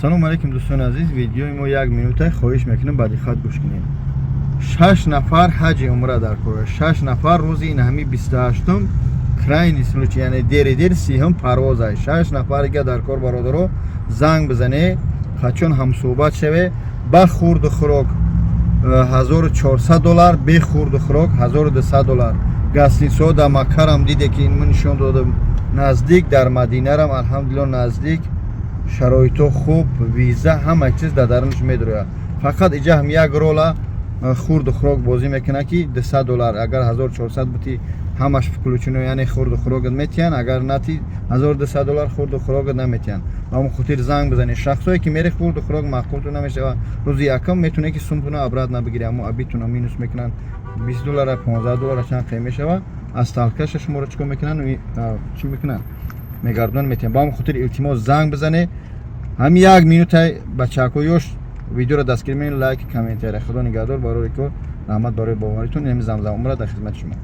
Салому алейкум, дӯстони азиз. Видеои мо як минута, хоҳиш мекунем, ба диққат гӯш кунед. Шаш нафар ҳаҷи умра дар кор, шаш нафар. Рӯзи ин ҳами 28-ум, крайний случай, яъне дери дер 30-ум парвоз ай. Шаш нафарига дар кор, бародаро, занг бизане, қачон ҳамсӯҳбат шаве. Ба хурду хӯрок 1400 доллар, бе хурду хӯрок 1200 доллар. Гостиницаҳо дар Маккарам диде, ки ин нишон додам, наздик, дар Мадинарам, алҳамдулилло, наздик, шароито хуб, виза, ҳама чиз дар дарунаш медрояд. Фақат иҷа ҳам як рола хурду хӯрок бозӣ мекунад, ки 200 доллар. Агар 1400 бути, ҳамаш включено, яъне хурду хӯрокат метиҳанд. Агар нати, 1200 доллар хурду хӯрокат наметиҳанд. Ба ҳамон хотир занг бизанед. Шахсое ки мери, хурду хӯрок маъқулту намешава, рӯзи якум метавонед, ки сумтуна обратно бигири, аммо обедтуна минус мекунанд, 20 доллара, 15 доллара, чанд қим мешава. Остаткаша шуморо чикор мекунанд, чӣ мекунанд, мегардон метиҳанд. Ба ҳамон хотир, илтимос, занг бизанед. Ҳамин як минутай, бачаҳако, ёш видеоро дастгирӣ менед, лайк, комментария. Худо нигаҳдор, барори кор, раҳмат барои боваритон. Ҳамин Замзам Умра дар хизмати шумо.